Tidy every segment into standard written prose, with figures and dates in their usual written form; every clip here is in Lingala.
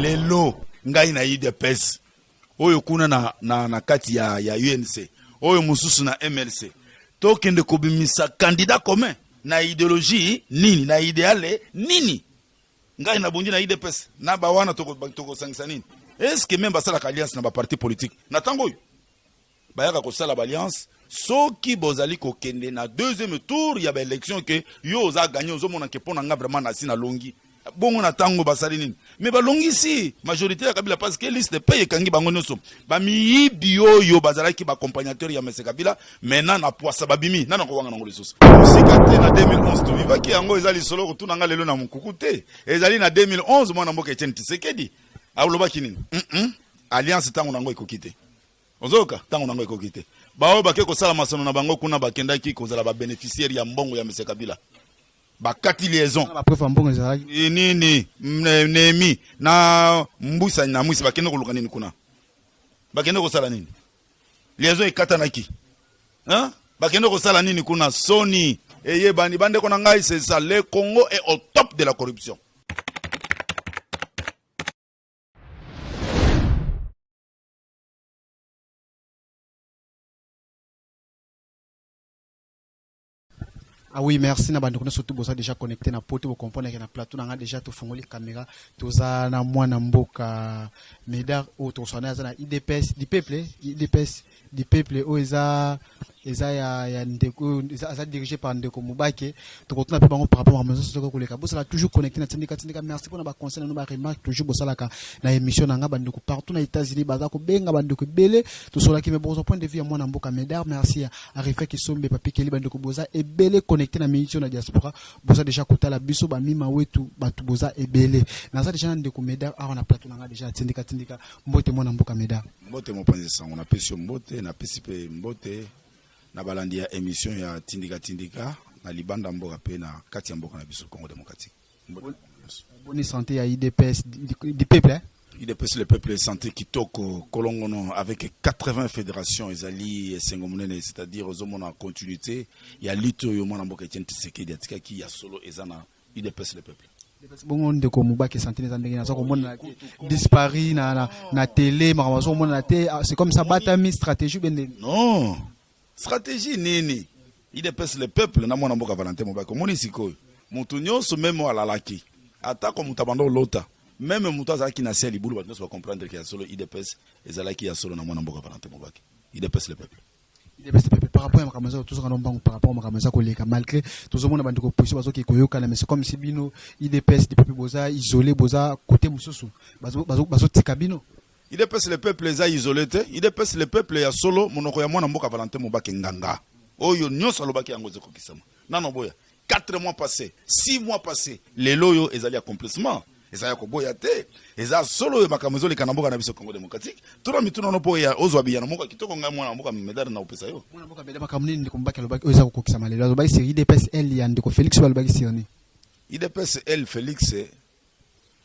Lelo ngai na UDPS, oyo kuna na kati ya UNC, oyo mosusu na MLC, tokende kobimisa candidat commun na idéologie nini, na idéal nini? Ngai nabundi na UDPS na bawana, tokosangisa nini? Est-ce que même basalaka alliance na baparti politique na ntango oyo bayaka kosala baalliance? Soki bozali kokende na deuxième tour ya baélection, ke yo oza gagné, ozomona ke mpo na nga vraiment nasi nalongi. Bongo na ntango basali nini? Me balongisi majorité ya Kabila, parce que liste mpe ekangi bango nyonso. Bamiyibi oyo bazalaki baaccompagnateur ya mese Kabila, maintenant na poisa babimi nana kowanga nango lisusu mosika te. Na 2011 tovivaki yango. Eza lisolo kotuna nga lelo na mokuku te. Ezali na 2011, mwana mboka Etienne Tshisekedi alobaki nini? Alliance, ntango nango ekoki te. Ozoyoka, ntango nango ekoki te. Baoyo bake kosala masano na bango kuna, bakendaki kozala babénéficiaire ya mbongo ya mese Kabila, bakati liaison. Bapreuve ya mbongo ezalaki. Nini, Nemi na Mbusa na Mwisi, bakende koluka nini kuna? Bakende kosala nini? Liaison ekatanaki, hein? Bakende kosala nini kuna? Soni eyebani, bandeko na ngai. C'est ça, le Congo est au top de la corruption. Ah oui, merci na bandeko nyonso boza déjà connecté na poto. Bocomprendre ke na plateau na nga déjà tofongoli caméra, toza na mwana mboka Médard oyo tokoswana, aza na UDPS du peuple, UDPS du peuple oyo eza ya ndeko, aza dirigé par ndeko Mobake. Tokotuna mpe bango par rapport à maison soki koleka. Bosala toujours connecté na Tindika Tindika. Merci mpona baconseil na no, baremarque toujours bosalaka na émission na nga. Bandeko partout na États-Unis baza kobenga, bandeko ebele tosolaki, mais bozwa point de vue ya mwana mboka Médard. Merci à Rifa Kisombe, Papi Keli. Bandeko boza ebele connecté na minute na diaspora, boza déjà kotala biso, bamima wetu, bato boza ebele. Naza déjà na ndeko Médard awa na plateau na nga déjà. Tindika Tindika, mbote mwana mboka Médard. Mbote mopanzi sango, napesi yo mbote, napesi mpe mbote na balandi ya émission ya Tindika Tindika na libanda mboka mpe na kati ya mboka na biso Congo démocratique. Bonne santé ya UDPS du peuple, hein? UDPS le peuple, santé kitoko, kolongono, avec 80 fédérations. Ezali esengo monene, c'est-à-dire ozomona continuité ya lutte oyo mwana mboka Etienne Tshisekedi atikaki ya solo, eza na UDPS le peuple. Bongo ndeko Mobaki, santé eza ndenge? Naza komona disparu na télé, makambo aza komonana te. C'est comme ça, batami stratégie bende? Non, stratégie nini? UDPS le peuple na mwana mboka Valentin Mobaki, omoni sikoyo moto nyonso, même alalaki, atako moto abanda olota, même moto azalaki na se ya libulu, bato nyonso bacomprendre ke ya solo UDPS ezalaki ya solo na mwana mboka Valentin Mobaki. UDPS le peuple. UDPS peuple. Par rapport ya makambo eza, tozonga na mbango par rapport ya makambo eza koleka, malgré tozomona bandeko opposition bazoki koyokana, mais c'est comme si bino UDPS du peuple boza isolé, boza côté mosusu, bazotika bino. UDPS le peuple eza isolé te. UDPS le peuple ya solo, monoko ya mwana mboka Valentin Mobaki nganga, oyo nyonso alobaki yango ezokokisama. Nano boya 4 mois passé, 6 mois passé, lelo oyo ezali accomplissement, eza ya koboya te. Eza solo oyo makambo ezoleka na mboka na biso Congo démocratique. Tuna mituna no mpo ozwa biyano moko ya kitoko. Ngai mwana mboka Médard na kopesa yo. Mwana mboka Médard, makambo nini ndeko Mobaki alobaki oyo eza kokokisama lelo? Alobaki sur UDPS L ya ndeko Félix oyo alobaki sur nini? UDPS L Félix,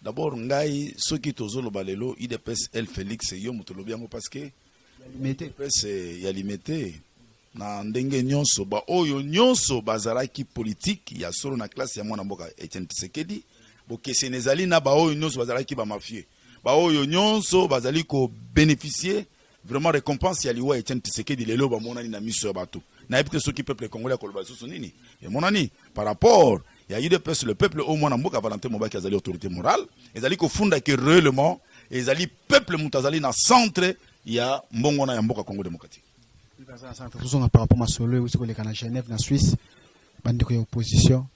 d'abord ngai soki tozoloba lelo UDPS L Félix, yo moto olobi yango, parce que UDPS ya Limete na ndenge nyonso, baoyo nyonso bazalaki politike ya solo na classe ya mwana mboka Etienne Tshisekedi, bokeseni ezali na baoyo nyonso bazalaki bamafieux, baoyo nyonso bazali kobénéficier vraiment récompense ya liwa Etienne Tshisekedi, lelo bamonani na miso ya bato. Nayebi te soki peuple congolais akoloba lisusu nini. Emonani par rapport ya UDPS le peuple oyo mwana mboka Valentin Mobaki azali autorité morale, ezali kofunda ke réellement ezali peuple moto azali na centre ya mbongo na ya mboka Congo démocratique. Tozonga par rapport masolo euti koleka na Genève, na Suisse. Bandeko ya opposition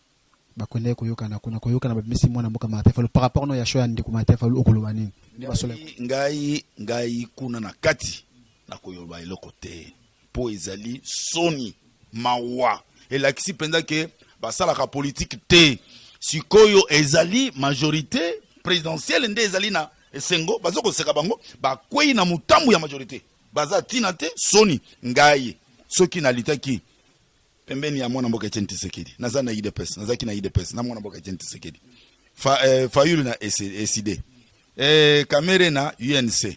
bakendaki koyokana kuna, koyokana, babimisi mwana mboka Martin Fayulu. Par rapport no ya choix ya ndeko Martin Fayulu, okoloba nini? Ngai kuna na kati nakoyoba eloko te, mpo ezali soni, mawa. Elakisi mpenza ke basalaka politike te. Sikoyo ezali majorité présidentielle nde ezali na esengo, baza koseka bango, bakwei na motambu ya majorité, baza ntina te, soni. Ngai soki nalitaki pembeni ya mwana mboka Etienne Tshisekedi, naza na UDPS, nazalaki na UDPS na mwana mboka Etienne Tshisekedi, Fayulu na ECiDé, Kamerhe na UNC,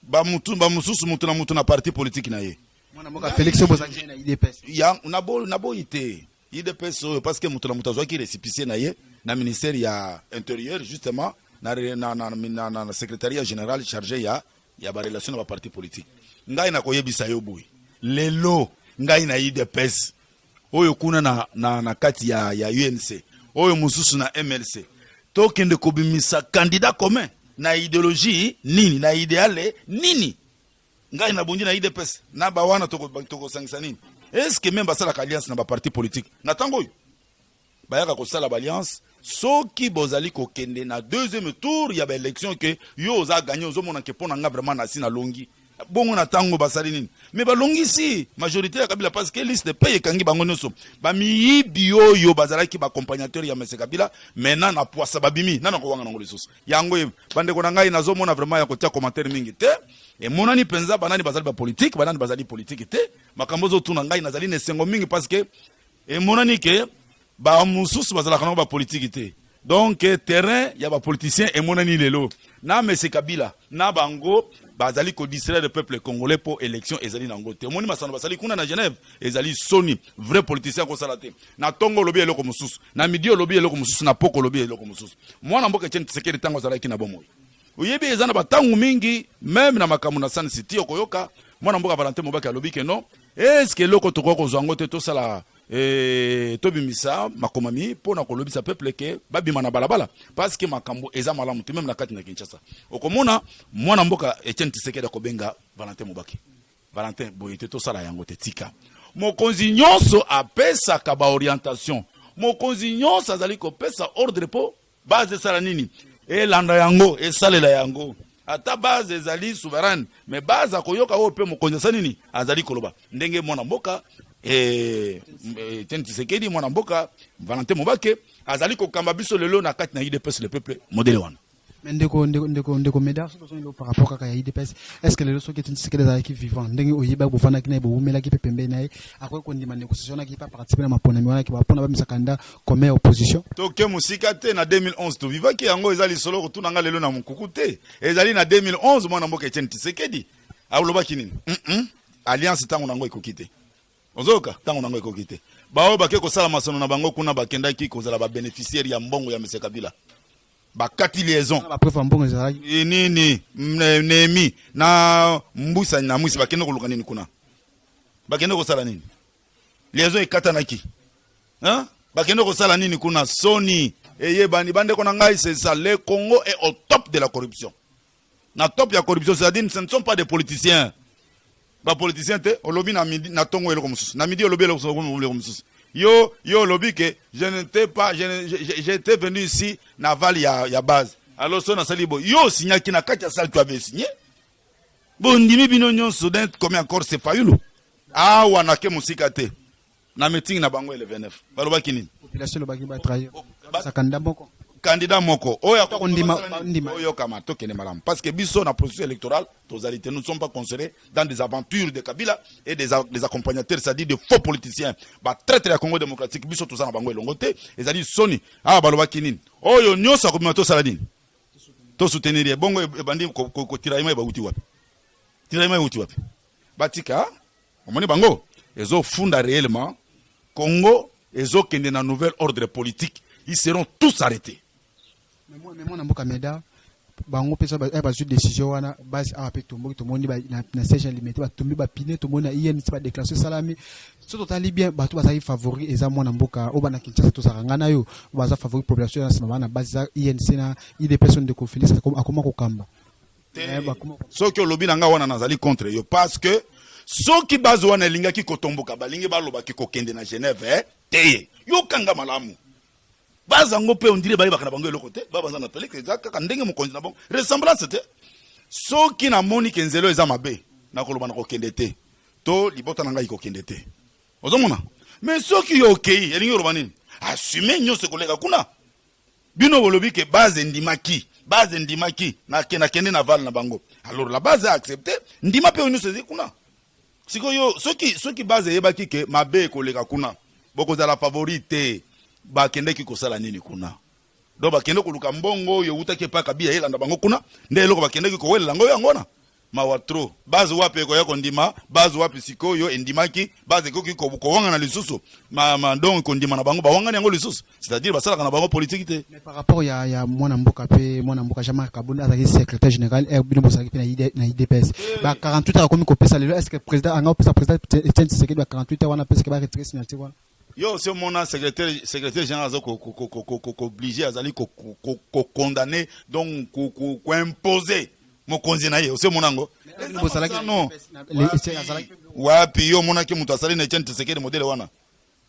bamutu bamosusu, mutu na mutu na parti politique na ye. Mwana mboka Félix oyo bozalaki na UDPS? Ya naboyi te UDPS oyo, parce que mutu na mutu azwaki récépissé na ye na ministère ya intérieur justement. na, na, na, na, na, na secrétariat général chargé ya barelation na baparti politique. Ngai nakoyebisa yo boye, lelo ngai na UDPS, oyo kuna na kati ya UNC, oyo mosusu na MLC, tokende kobimisa candidat commun na idéologie nini, na idéal nini? Ngai nabundi na UDPS na bawana, tokosangisa nini? Est-ce même basalaka alliance na baparti politique na ntango oyo bayaka kosala baalliance? Soki bozali kokende na deuxième tour ya baélection, ke yo oza gagné, ozomona ke mpo na nga vraiment nasi nalongi. Bongo na ntango basali nini? Me balongisi majorité ya Kabila, parce que liste mpe ekangi bango nyonso, bamiyibi oyo bazalaki baaccompagnateur ya mese Kabila. Maintenant na poisa babimi nana kowanga nango lisusu yango. Bandeko na ngai, nazomona vraiment ya kotia commentaire mingi te. Emonani mpenza banani bazali bapolitike, banani bazali politike te. Makambo ozotuna ngai, nazali na esengo mingi parce que emonani ke bamosusu bazalaka nango bapolitike te. Donc terrain ya bapoliticien emonani lelo na mese Kabila na bango bazali kodistraire peuple congolais mpo élection ezali nango te. Omoni masano basali kuna na Genève, ezali soni. Vrai politicien akosala te. Na ntongo olobi eloko mosusu, na midi olobi eloko mosusu, na poko olobi eloko mosusu. Mwana mboka Etienne Tshisekedi, ntango azalaki na bomoi, oyebi, eza na batango mingi, même na makambo na Sun City, okoyoka mwana mboka Valentin Mobaki alobi ke non, est-ce eloko tokoki kozwa yango te, tosala tobimisa makomami mpo na kolobisa peuple ke babima na balabala parce que makambo eza malamu te. Même na kati na Kinshasa, okomona mwana mboka Etienne Tshisekedi akobenga Valentin Mobaki: "Valentin, boye te, tosala yango te, tika." Mokonzi nyonso apesaka baorientation, mokonzi nyonso azali kopesa ordre mpo base esala nini? Elanda yango, esalela yango. Ata base ezali souveraine, mais base akoyoka oyo mpe mokonzi asali nini, azali koloba. Ndenge mwana mboka Etienne Tshisekedi, mwana mboka Valentin Mobake azali kokamba biso lelo na kati na UDPS le peuple, modèle wana. Mais ndeko Médard, soki tozongi par rapport kaka ya UDPS, est ce que lelo soki Etienne Tshisekedi azalaki vivant, ndenge oyebaki, bofandaki na ye, bowumelaki mpe pembeni na ye, akoki kondima négociation naki pa participe na maponami wana mpona bamisa candidat commun ya opposition? Toke mosika te. Na 2011 tovivaki yango. Eza lisolo kotuna nga lelo na mokuku te. Ezali na 2011, mwana mboka Etienne Tshisekedi alobaki nini? Alliance, ntango nango ekoki te. Ozoyoka, ntango nango ekoki te. Baoyo bake kosala masano na bango kuna, bakendaki kozala babénéficiaire ya mbongo ya mese Kabila, bakati liaison. Bapreuve ya mbongo ezalaki. Nini, Nemi na Mbusa na Mwisi, bakende koluka nini kuna? Bakende kosala nini? Liaison ekatanaki, hein? Bakende kosala nini kuna? Soni eyebani. Bandeko na ngai, c'est ça, le Congo est au top de la corruption, na top ya corruption, c'est-à-dire ce ne sont pas des politiciens, bapoliticien te. Olobi na midi, na ntongo eloko mosusu, na midi olobi eloko mosusu. Yo olobi ke je n'étais pas je ne- je- j'étais venu ici na aval ya base. Alors so nasali boye, yo osignaki na kati ya salle, tu avais signé, bondimi bino nyonso d'un commun accord. C'est Fayulu awa nake mosika te. Na meeting na bango le 29, balobaki nini? Population elobaki batrahir sa candidat moko. Candidat moko oyo. Ndima. Oyokama, tokende malamu, parce que biso na processus électoral tozali te. Nous ne sommes pas concernés dans des aventures de Kabila et des accompagnateurs, c'est-à-dire de faux politiciens, batraître ya Congo démocratique. Biso toza na bango elongo te. Ezali soni. Awa balobaki nini? Oyo nyonso akobima, tosala nini? Tosoutenir ye. Bongo ebandi kotiraillement. Ebauti wapi tiraillement? Euti wapi? Batika. Omoni bango ezofunda réellement Congo ezokende na nouvel ordre politique. Ils seront tous arrêtés. Mais mwana mboka Médard, bango mpe so bazwi décision wana, base awa mpe tomboki, tomoni na siège ya Limete batombi bapine, tomoni na UNC badéclaration esalami. So totali bien, bato bazalaki favori eza mwana mboka oyo bana Kinshasa tozalaka ngai na yo, oyo baza favori population ya nsima bana base eza UNC na UDPS. Ndeko Félix akoma kokamba. Soki olobi na ngai wana, nazali contre yo, parce que soki base wana elingaki kotomboka, balingi balobaki kokende na Genève te. Yokanga malamu, base yango mpe on dirait bayebaka na bango eloko te. Baza na Félix, eza kaka ndenge mokonzi na bango, ressemblance te. Soki namoni ke nzela eza mabe, nakoloba nakokende te, to libota na ngai kokende te. Ozomona? Mais soki yo okei, elingi koloba nini? Assume nyonso ekoleka kuna. Bino bolobi ke base endimaki, base endimaki, nakende na aval na bango. Alors la base a accepté, ndima mpe oyo nyonso ezali kuna. Sikoyo soki base eyebaki ke mabe ekoleka kuna, bokozala favori te, bakendeki kosala nini kuna? Donc bakende koluka mbongo oyo eutaki epai Kabila, elanda bango kuna. Nde eloko bakendeki kowelela yango, yango wana. Mawa trop. Base wapi ekoya kondima? Base wapi sikoyo endimaki? Base ekoki kowangana lisusu? Ma, ma donc kondima na bango bawangani yango lisusu. C'est-à-dire basalaka na bango politique te. Mais par rapport ya mwana mboka pe mwana mboka Jean-Marc Kabund azalaki secrétaire général bino bozalaki pe na UDPS. Ba 48 heures akomi kopesa lelo, est-ce que président anga opesa président Etienne Tshisekedi ba 48 heures wana pesa ba retirer signature wana? Yo si omona secrétaire général aza ko obliger, azali ko condamner, donc ko imposer mokonzi na ye, osi omona yango? Bozalaki No. Wapi yo omonaki moto asali na Etienne Tshisekedi modèle wana?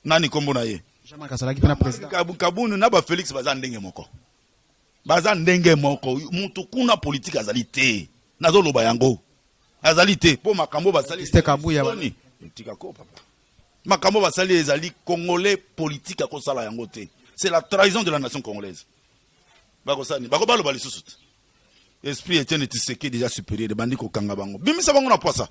Nani nkombo na ye? Jean-Marc azalaki pe na président. Kabund na baFélix baza ndenge moko, baza ndenge moko. Moto kuna politike azali te, nazoloba yango, azali te mpo makambo basali Mr. Kabuya. Soni. Tika ko papa, makambo basali ezali congolais politique akosala yango te. C'est la trahison de la nation congolaise. Bakosala nini? Bako baloba lisusu te. Esprit Etienne Tshisekedi déjà supérieur ebandi kokanga bango, bimisa bango na poisa,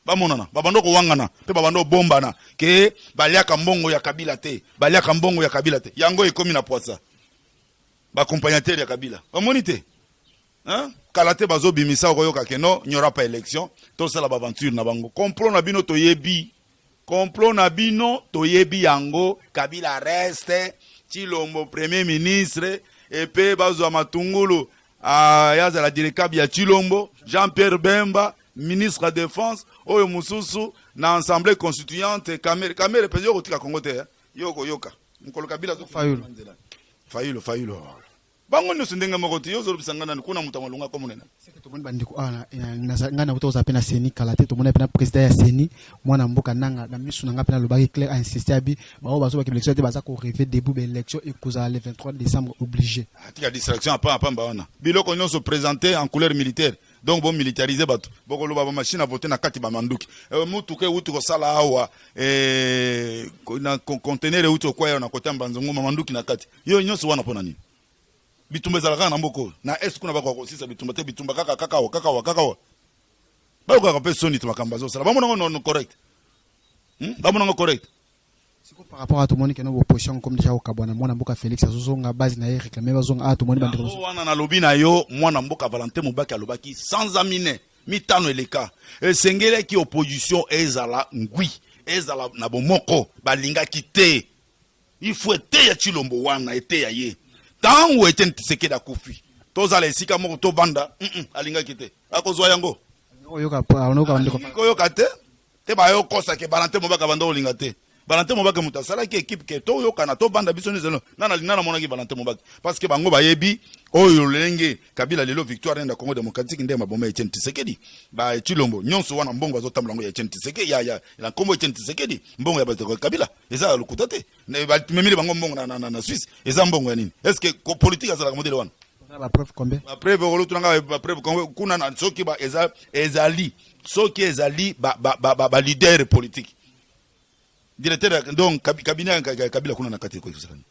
bamonana. Babanda kowangana mpe babanda kobombana ke baliaka mbongo ya Kabila te, baliaka mbongo ya Kabila te. Yango ekomi na poisa, baaccompagnateur ya Kabila bamoni te, hein? Kala te bazobimisa, okoyoka ke non, n'y aura pas élection, tosala baaventure na bango. Complot na bino toyebi, complot na bino toyebi yango. Kabila reste, Tshilombo premier ministre, epe bazwa Matungulu, ah, yazala dircab ya Tshilombo, Jean-Pierre Bemba ministre ya défense, oyo mosusu na assemblée constituante, Kamerhe. Kamerhe mpenza, yo kotika Kongo te, eh? Yo koyoka mokolo Kabila Fayulu. Fayulu, Fayulu, bango nyonso ndenge moko te. Yo ozolobisa nga nani kuna moto ya malonga komonena? Seke tomoni bandeko awa ngai na kozala mpe na CENI kala te. Tomoni mpe na président ya CENI, mwana mboka nanga na misu na ngai, mpe nalobaki clair, ainsiste abi bao bazobaki élection te, baza korêver debout. Baélection ekozala le 23 décembre, obligé. Atika distraction apa apamba wana. Biloko nyonso présenté en couleur militaire, donc bomilitarize bato, bokoloba bamachine à voter na kati, bamanduki, mutuka euti kosala awa, na conteneur euti kokwaya na kota Mbanza-Ngungu, manduki na kati. Yo nyonso wana mpo na nini? Bitumba ezala kaka na mboka oyo na est kuna, bakoka kosisa bitumba te. Bitumba kaka kaka awa, kaka awa, kaka awa. Bayokaka mpe soni te. Makambo bazosala, bamonango non correct, Bamonango correct. Siko par rapport à tomoni keno opposition comme déjà okabwana, mwana mboka Félix azozonga base na ye, réclamer bazonga. Ah, tomoni bandeko Yango wana nalobi na yo, mwana mboka Valentin Mobaki alobaki sans amine mitano eleka, esengelaki opposition ezala ngwi, ezala na bomoko. Balingaki te. Il faut eteya Tshilombo wana, eteya ye. Ntango Etienne Tshisekedi akufi, tozala esika moko, tovanda. Alingaki te, akozwa yango. Oyoka oyoka bandeko. Koyoka te te, bayokosake Valentin Mobaka banda olinga te. Valentin Mobake moto asalaki équipe ke toyokana, tovanda biso nyonso. Nana nana amonaki Valentin Mobake parce que bango bayebi oyo lolenge Kabila lelo victoire na Congo démocratique nde maboma Etienne Tshisekedi, ba Tshilombo nyonso wana, mbongo bazotambola yango ya Etienne Tshisekedi, ya na nkombo Etienne Tshisekedi, mbongo ya bato ya Kabila eza ya lokuta te. Bamemeli bango mbongo na Suisse, eza mbongo ya nini? Est ce que politique azalaka modèle wana? Bapreuve combien? Bapreuve olotunanga, bapreuve kuna na soki eza ezali, soki ezali baleader politique, directeur, donc cabinet ya Kabila kuna na kati ekoki kosala nini?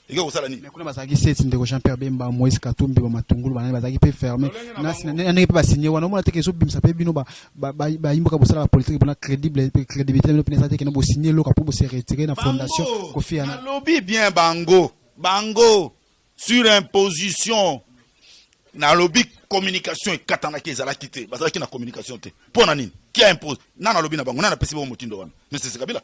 Ekoki kosala nini? Mais kuna bazalaki seti, ndeko Jean Pierre Bemba, Moïse Katumbi, bamatungulu, banani bazalaki mpe ferme na ndenge mpe basinye wana. Omona teke ezobimisa mpe bino bayimboka bosala bapolitique mpona crédible, crédibilité na bino mpena eza te kende bosinye eloko mpo bose retire na fondation Kofi Annan. Nalobi bien, bango surimposition. Nalobi communication ekatanaki, ezalaki te, bazalaki na communication te. Mpo na nini? Qui a impose? Nani alobi na bango? Nani apesi bango motindo wana? Mais c'est Kabila.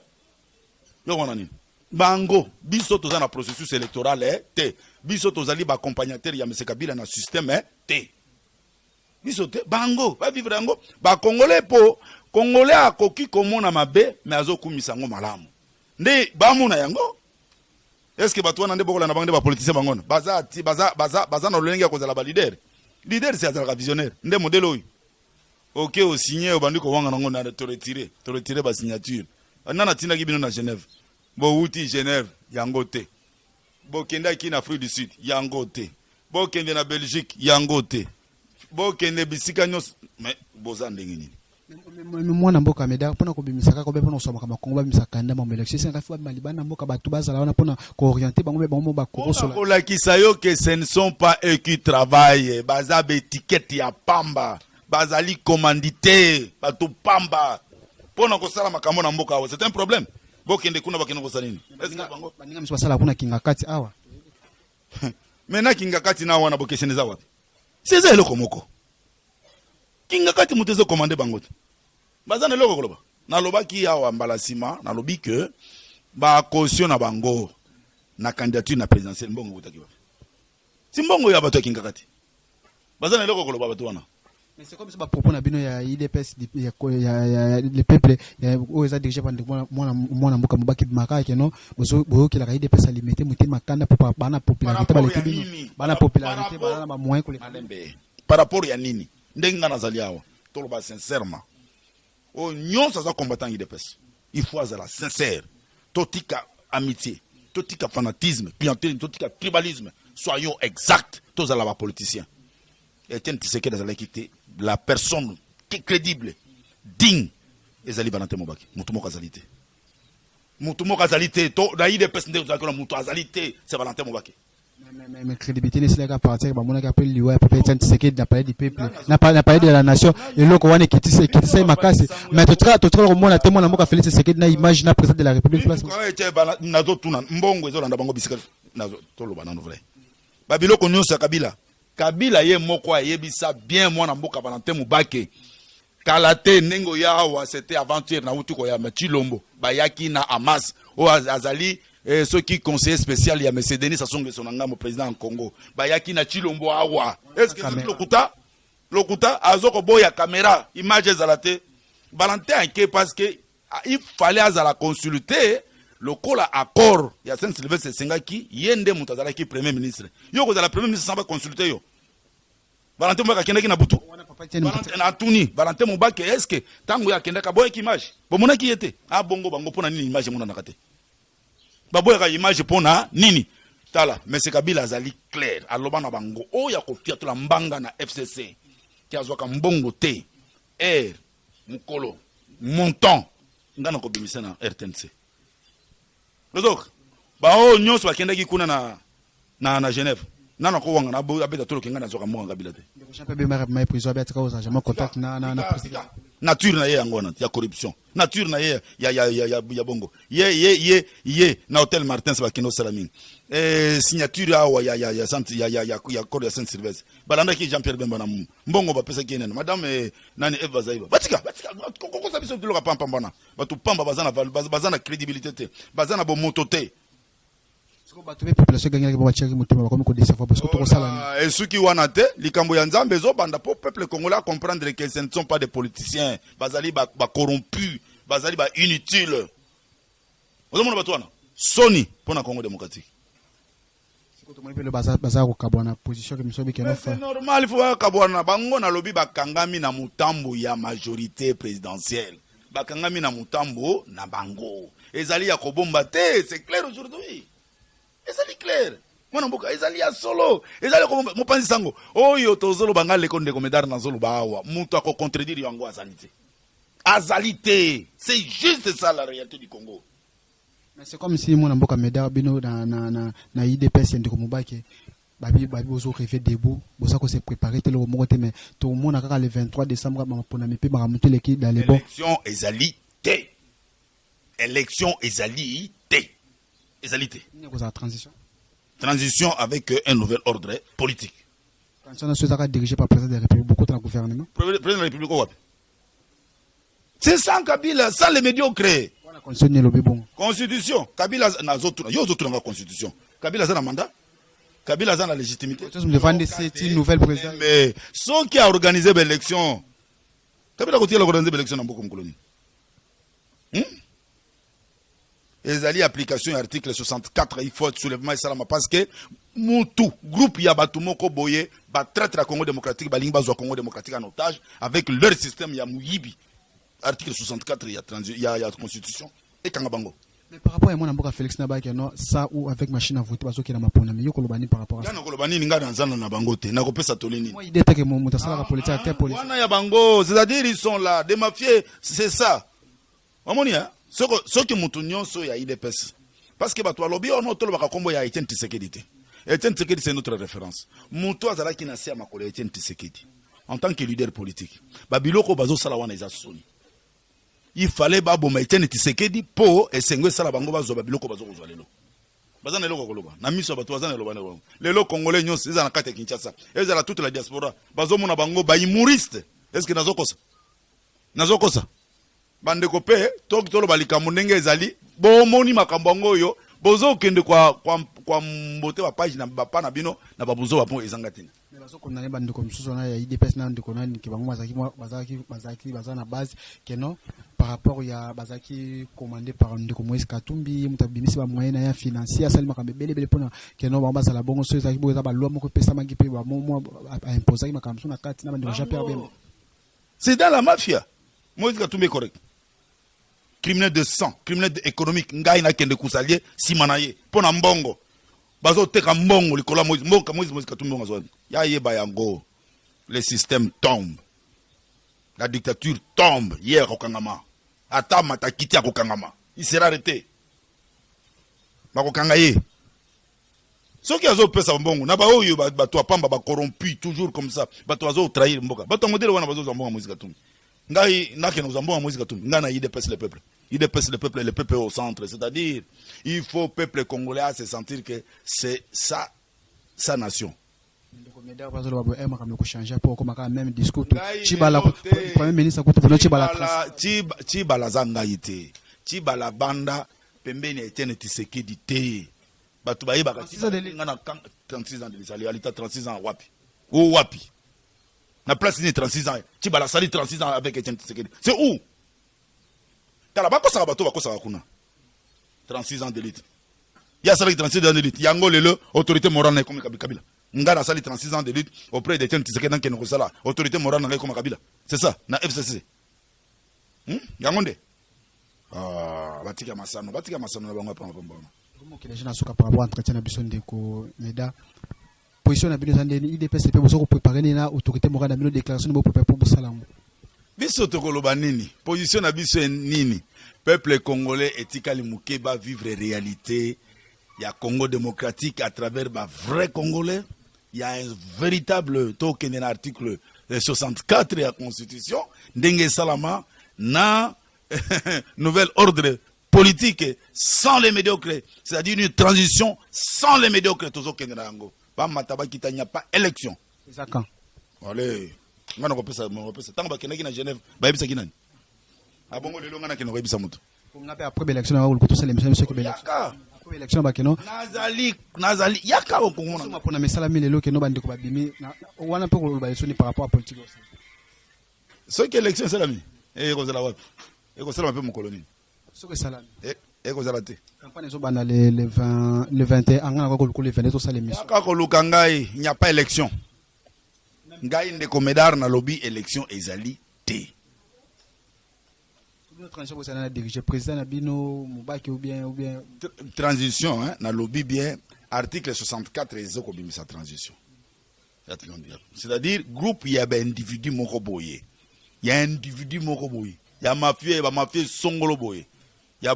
Yo wana nini? Bango, biso toza na processus électoral, eh, te. Biso tozali baaccompagnateur ya monsieur Kabila na système, eh, te. Biso te, bango bavivre yango. Bacongolais, mpo congolais akoki komona mabe me azokumisa yango malamu nde bamona yango. Est ce que bato wana nde bokolanda bango nde bapoliticien? Bango wana baza ti baza na lolenge ya kozala baleader. Leader si azalaka visionnaire nde modèle oyo oke osigne, obandi kowanga nango na toretire, toretire basignature. Nani atindaki bino na Genève? Bowuti Genève yango te, bokendaki na Afrique du Sud yango te, bokende na Belgique yango te, bokende bisika nyonso, mais boza ndenge nini? Mwana mboka Médard, mpona kobimisa kaka obe mpona kosomaka makongo, babimisa kanda mambo élection, esengaka fi babima libanda mboka, bato bazala wana mpona koorienter bango mpe bango mo bakokosola. Kolakisa yo ke ce ne sont pas eux qui travaillent, baza baétiquette ya pamba, bazali commandité, bato pamba mpona kosala makambo na mboka awa. C'est un problème. Bokende kuna, bakende kosala nini? Est-ce que bango Baninga miso basala kuna kinga kati awa. Mais na kinga kati na wana, bokeseni eza wapi? Si eza eloko moko. Kinga kati moto ezo commander bango te. Baza na eloko koloba. Nalobaki awa mbala sima, nalobi que ba caution na bango na candidature na présidentielle mbongo ekutaki wapi? Si mbongo ya bato ya Kinga kati. Baza na eloko koloba bato wana. Mais c'est comme ça ba propos na bino ya UDPS ya ya ya le peuple ya oyo eza dirigé par ndeko mwana mwana mboka Mubake bimaka ke non bozo boyokelaka UDPS alimete motema kanda po bana popularité baleki bino, bana popularité, bana ba moyen koleka. Malembe, par rapport ya nini? Ndenge nga nazali awa, toloba sincèrement, oyo nyonso aza combattant UDPS, il faut azala sincère. Totika amitié, totika fanatisme, clientèle, totika tribalisme, soyons exact, tozala ba politicien. Etienne Tshisekedi azalaki te la personne crédible, digne, ezali Valentin Mubake. Motu moko azali te, motu moko azali te to na UDPS nde ozalaki na motu azali te, c'est Valentin Mubake. Mais crédibilité nesilaka partir bamonaki ape liwa ya papa Etienne Tshisekedi na palais du peuple, na palais de la nation. Eloko wana ekitisa ekitisa ye makasi, mais totikala komona te mwana mboka Félix Tshisekedi na image na président de la République place. Nazotuna, mbongo ezolanda bango bisika. Toloba nano vrai, babiloko nyonso ya Kabila, Kabila ye moko ayebisa bien mwana mboka Valentin Mubake kala te ndenge oya awa. C'était avant-hier, nauti koyamba Chilombo, bayaki na Amas oyo azali soki conseiller spécial ya monsieur Denis Sassou Nguesso na ngambo président ya Congo. Bayaki na Chilombo awa. Est ce que lokuta lokuta azokoboya caméra, image ezala te? Valentin ake parce que il fallait azala consulter lokola accord ya Saint Sylvestre esengaki. Ye nde moto azalaki premier ministre. Yo kozala premier ministre sans baconsulte yo? Valentin Mubake akendaki na butu. Natuni Valentin Mubake, est ce que ntango ye akendaki aboyaki image? Bomonaki ye te abongo bango mpo na nini image emonanaka te? Baboyaka image mpo na nini? Tala, monsieur Kabila azali clair, aloba na bango oyo akofiatola mbanga na FCC ke azwaka mbongo te aire mokolo montant nga na kobimisa na RTNC. Ozoka baoyo nyonso bakendaki kuna na Genève, nano akowanga na abeta toloke ngai nazwaka mbongo Kabila te. Nature na ye yango wana ya corruption, nature na ye ya bongo. Ye na hotel Martins bakende osala mingi signature awa ya accord ya Saint Sylvestre. Balandaki Jean Pierre Bemba na mbongo bapesaki ye nani, madame nani, Eve Bazaiba. Batika, batika kokosa biso biloko pampamba wana. Bato pamba, baza na crédibilité te, baza na bomoto te. Bato mpe population egangelaki po batiaki motema, bakomi kodecevoir parce que tokosala. Esuki wana te. Likambo ya Nzambe ezobanda mpo peuple congolais acomprendre que ce ne sont pas des politiciens, bazali bacorrompu, bazali bainutile. Ozomona bato wana, soni mpo na Congo démocratique. Baza kokabwana position ke miso. C'est normal, il faut bakabwana bango. Nalobi bakangami na motambo ya majorité présidentielle, bakangami na motambo na bango, ezali ya kobomba te. C'est clair aujourd'hui, ezali clair, mwana mboka, ezali ya solo, ezali kobomba. Mopanzi sango oyo tozoloba, nga leko ndeko Medar nazoloba awa, moto akocontredire yango azali te, azali te. C'est juste ça la réalité du Congo. Mais c'est comme si mwana mboka Medar, bino na UDPS ya ndeko Mubake, babi bozo rêver debout, boza ko se préparer te eloko moko te. Mais tomona kaka le 23 décembre bamapona mpe makambo te eleki dans les bons. Élection ezali te, élection ezali te, ezali te. Nini ekozala? Transition? Transition avec un nouvel ordre politique. Transition nyonso ezaka dirigé par président de la République, bokota na gouvernement. Président de la République wapi? C'est sans Kabila, sans les médiocres. Wana constitution nini elobi bongo? Constitution, Kabila nazotuna yo, ozotunanga constitution. Kabila aza na mandat, Kabila aza na légitimité. C'est une nouvelle président. Mais soki aorganize baélection, Kabila kotikala koorganize baélection na mboka mokolo nini? Ezali application ya article 64. Il faut soulèvement esalama parce que mutu, groupe ya bato moko boye, batraître ya Congo démocratique, balingi bazwa Congo démocratique en otage avec leur système ya moyibi. Article 64 ya constitution ekanga bango. Mais par rapport à mwana mboka Félix na baki no ça ou avec machine à voter, bazokenda mapona, mais yo koloba nini par rapport à ça? Nga nakoloba nini? Ngai nazana na bango te, nakopesa toli nini? Moi idée te ke moto asalaka politique, acteur politique. Wana ya bango, c'est-à-dire ils sont là, des mafieux, c'est ça. Omoni, hein? Soki motu nyonso ya UDPS, parce que bato balobi ono tolobaka nkombo ya Etienne Tshisekedi te. Etienne Tshisekedi, c'est notre référence. Motu azalaki na se ya makolo ya Etienne Tshisekedi en tant que leader politique, babiloko bazosala wana eza soni. Il fallait baboma Etienne Tshisekedi mpo esengo esala bango, bazwa babiloko bazokozwa lelo. Baza na eloko koloba na miso ya bato, baza na eloba na lelo. Congolais nyonso, ezala na kati ya Kinshasa, ezala toute la diaspora, bazomona bango bahumoriste. Est ce que nazokosa? Nazokosa? Bandeko mpe toki toloba likambo ndenge ezali. Bomoni makambo yango oyo bozokende kwa, kwa, kwa mbote bapage na bapa na bino na babuzoba mpo ezanga ntina. Mais bazokondane bandeko mosusu wana ya UDPS na ndeko nani ke bango bazalaki bazalaki bazalaki baza na base ke non, par rapport ya bazalaki commandé par ndeko Moïse Katumbi, moto abimisi ba moyen na ya financier, asali makambo ebele ebele mpona ke non, bango bazala bongo. So ezalaki bongo, eza baloi moko epesamaki mpe bamomwa aimposaki makambo mosusu na kati na bandeko Jean Pierre Bemba. C'est dans la mafia. Moïse Katumbi est correct, criminel de sang, criminel économique. Ngai nakende kosalie nsima na ye mpo na mbongo. Bazoteka mbongo likolo ya Moïse, mboka Moïse, Moïse Katumbi. Mbongo azwa ya yeba yango. Le système tombe, la dictature tombe. Ye akokangama, ata matakiti akokangama, il sera arrêté, bakokanga ye. Soki azopesa mbongo na baoyo bato ya pamba, bacorrompu toujours comme ça, bato bazotrahir mboka, bato ya modèle wana bazozwa mbongo ya Moïse Katumbi. Ngai nakende kozwa mbongo ya Moïse Katumbi? Ngai na UDPS le peuple, UDPS le peuple, le peuple au centre. C'est-à-dire il faut peuple congolais à se sentir que c'est ça sa nation. Ndeko Médard, bazoloba boye makambo ekochange mpo okoma kaka même discours. Tshibala, premier ministre kutu pona Tshibala. Tshibala aza ngai te. Tshibala banda pembeni ya Etienne Tshisekedi te. Bato bayebaka nga na 36 ans de lisali alita. 36 ans wapi? O wapi? Na place nini 36 ans? Tshibala asali 36 ans avec Etienne Tshisekedi, c'est où? Tala, bakosaka bato, bakosaka kuna. 36 ans d'élite, ye asalaki 36 ans d'élite yango. Lelo autorité morale na ekomi Kabila. Ngai nasali 36 ans de lutte auprès d'Etienne Tshisekedi, nakende kosala autorité morale na ngai ekoma Kabila? C'est ça na FCC, Yango nde. Ah, batika masano, batika masano na bango ya pamba pamba wana. Mokili na suka par rapport entretien na biso. Ndeko Médard, position na bino eza ndeni? UDPS mpe boza koprépare nini na autorité morale na bino? Déclaration nini boprépare mpo bosala yango? Biso tokoloba nini? Position na biso e nini? Peuple congolais etikali moke bavivre réalité ya Congo démocratique à travers bavrai Congolais. Ya un véritable, tokende na article 64 ya constitution, ndenge esalama na nouvel ordre politique sans les médiocres, c'est-à-dire une transition sans les médiocres. Tozokende na yango, bamata bakita, nya pas élection. Eza quand? Ale, nga na kopesa kopesa. Ntango bakendaki na Genève, bayebisaki nani? Abongo lelo nga nakende koyebisa moto? Nga mpe après baélection na koluka tosala émission biso ke baélection. Yaka. Après baélection bakeno. Nazali yaka okomona. Soma mpona misalami lelo keno bandeko babimi wana mpe koloba esoni par rapport à politique osala. Soki élection esalami, ekozala wapi? Ekosalama mpe mokolo nini? Soki esalami. Ekozala te. Campagne ezobanda le 20, le 21. Anga na koluka le 22 tosala émission. Yaka koluka ngai. N'y a pas élection. Ngai ndeko Médard nalobi élection ezali te. Bino transition bosala na dirige président na bino Mobaki ou bien? Transition, hein, nalobi bien, article 64 ezokobimisa transition, c'est-à-dire groupe ya baindividu moko boye, ya individu moko boye, ya mafia, ya bamafia songolo boye, ya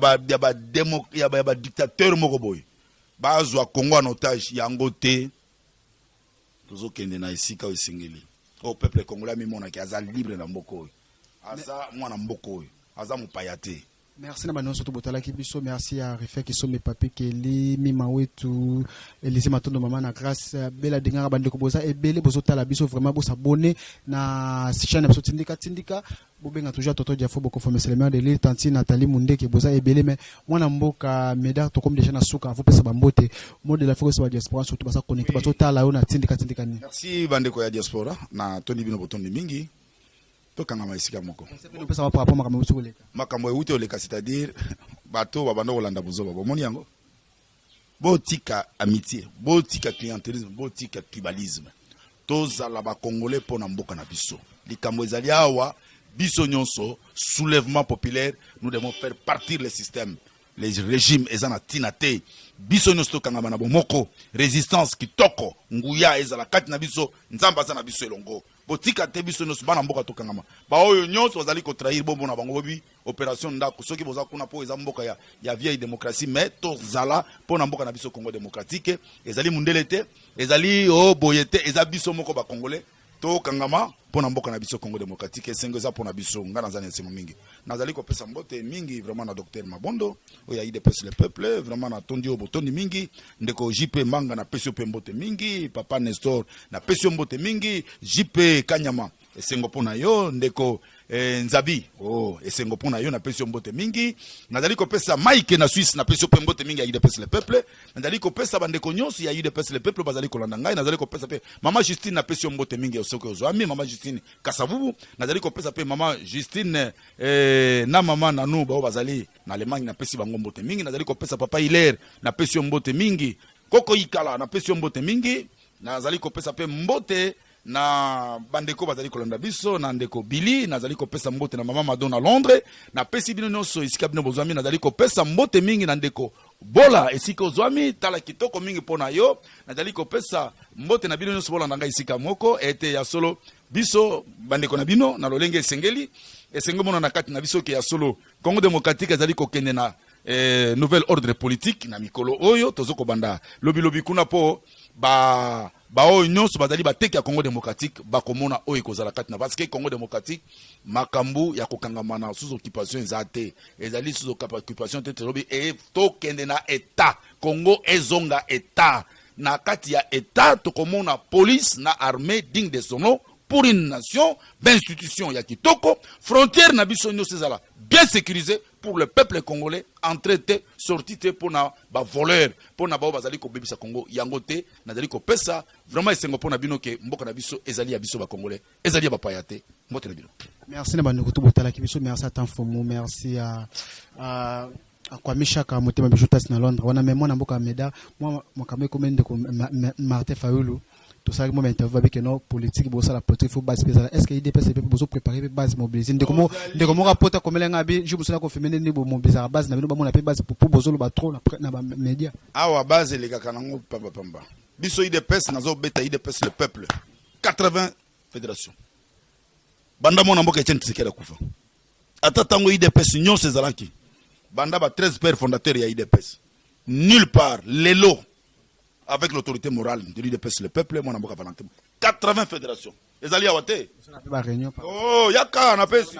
badictateur moko boye, bazwa Congo en otage. Yango te. Tozokende na esika oyo esengeli, oyo peuple congolais amimonaki aza libre na mboka oyo, aza mwana mboka oyo, aza mopaya te. Merci na banyonso to botalaki biso. Merci ya Refe Kisombe, Papi Keli, Mima Wetu, Elise Matondo, mama na Grâce Bela Dingaka. Bandeko boza ebele bozotala biso, vraiment bosabone na chaîne na biso Tindika Tindika. Bobenga toujours Toto Diafo, bokoforme le maire de l'île, tanti Nathalie Mundeke. Boza ebele. Mais mwana mboka Médard, tokomi déjà na suka. Avopesa bambote, mot de la fin ba diaspora surtout baza connecté, bazotala yo na Tindika Tindika nini? Merci bandeko ya diaspora, na tondi bino botondi mingi. Tokangama esika moko. Opesa par rapport makambo euti koleka. Makambo euti oleka, c'est-à-dire bato babanda kolanda bozoba, bomoni yango. Botika amitié, botika clientélisme, botika tribalisme. Tozala bacongolais mpo na mboka na biso. Likambo ezali awa, biso nyonso soulèvement populaire. Nous devons faire partir le système, les régimes eza na ntina te. Biso nyonso tokangama na bomoko, résistance kitoko, nguya ezala kati na biso. Nzambe aza na biso elongo. Botika te, biso nyonso bana mboka tokangama. Baoyo nyonso bazali kotrahir, bomona bango bobi opération ndako. Soki boza kuna mpo eza mboka ya vieille démocratie, mais tozala mpo na mboka na biso Congo démocratique. Ezali mundele te, ezali o boye te, eza biso moko bacongolais. Tokangama mpo na mboka na biso Congo démocratique. Esengo eza mpo na biso. Ngai naza na esengo mingi. Nazali kopesa mbote mingi vraiment na docteur Mabondo oyo ya UDPS le peuple. Vraiment natondi oyo botondi mingi. Ndeko JP Manga, napesi yo mpe mbote mingi. Papa Nestor, napesi yo mbote mingi. JP Kanyama. Esengo mpo na yo ndeko Nzabi. Oh, esengo mpo na yo, napesi yo mbote mingi. Nazali kopesa Mike na Suisse, napesi yo mpe mbote mingi ya UDPS le peuple. Nazali kopesa bandeko nyonso ya UDPS le peuple bazali kolanda ngai. Nazali kopesa mpe mama Justine, napesi yo mbote mingi soki ozwami mama Justine Kasavubu. Nazali kopesa mpe mama Justine na mama Nanu bao bazali na Allemagne, napesi bango mbote mingi. Nazali kopesa papa Hilaire, napesi yo mbote mingi. Koko Ikala, napesi yo mbote mingi. Nazali kopesa mpe mbote na bandeko bazali kolanda biso, na ndeko Billy. Nazali kopesa mbote na mama Mado na Londres. Napesi bino nyonso esika bino bozwami. Nazali kopesa mbote mingi na ndeko Bola esika ozwami, tala kitoko mingi mpo na yo. Nazali kopesa mbote na bino nyonso bolanda ngai esika moko ete ya solo biso bandeko na bino na lolenge esengeli. Esengo mona na kati na biso ke ya solo Congo démocratique ezali kokende na nouvel ordre politique na mikolo oyo tozo kobanda lobilobi kuna, mpo ba baoyo nyonso bazali bateki ya Congo démocratique bakomona oyo ekozala kati na, parce que Congo démocratique, makambo ya kokangama na sous occupation eza te, ezali sous occupation te. Tolobi tokende na état, Congo ezonga état. Na kati ya état tokomona police na armée digne de son nom pour une nation, bainstitution ya kitoko, frontière na biso nyonso ezala bien sécurisé pour le peuple congolais, entrée te, sortie te mpona bavoleur, mpona bao bazali kobebisa Congo yango te. Nazali kopesa vraiment esengo mpona bino ke mboka na biso ezali ya biso bacongolais, ezali ya bapaya te. Mbote na bino. Merci na bandeko to botalaki biso. Merci à Tanfomo, merci à akwamishaka motema biso tasi na Londres wana. Me mwana mboka Meda, mwa makambo ekomi, ndeko Martin Fayulu, tosalaki mwa interview, babike no politique, bosala politique, faut base mpe ezala. Est ce que UDPS mpe bozopréparé mpe base mobiliser? Ndeko moko apota komela nga bi jour mosala confirme ndenge bomobilisaka base na bino, bamona mpe base po bozoloba trop na bamédia. Awa base elekaka nango pambapamba. Biso UDPS, nazobeta UDPS le peuple, 80 fédération. Banda mwana mboka Etienne Tshisekedi akufa, ata ntango UDPS nyonso ezalaki, banda ba 13 pères fondateurs ya UDPS, nulle part lelo, avec l'autorité morale de l'UDPS le peuple, mwana mboka Valentin, 80 fédération ezali awa te. Oh, yaka napesi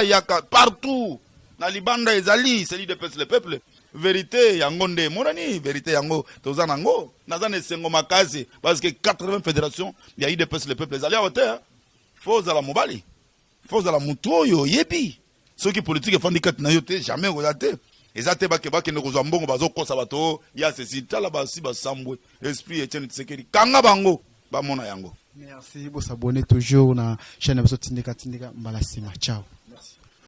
yaka partout na libanda ezali, c'est l'UDPS le peuple. Vérité yango nde emonani, vérité yango toza nango. Naza na esengo makasi parce que 80 fédération ya UDPS le peuple ezali awa te. Faut ozala mobali, faut ozala motu oyo oyebi soki politike efandi kati na yo te, jamais okoza te. Eza te bakende kozwa mbongo, bazokosa bato ya ceci. Tala, basi basambwe esprit Etienne Tshisekedi, kanga bango bamona yango. Merci, bosabonner toujours na chaîne na biso. Tindika tindika, mbala nsima, ciao.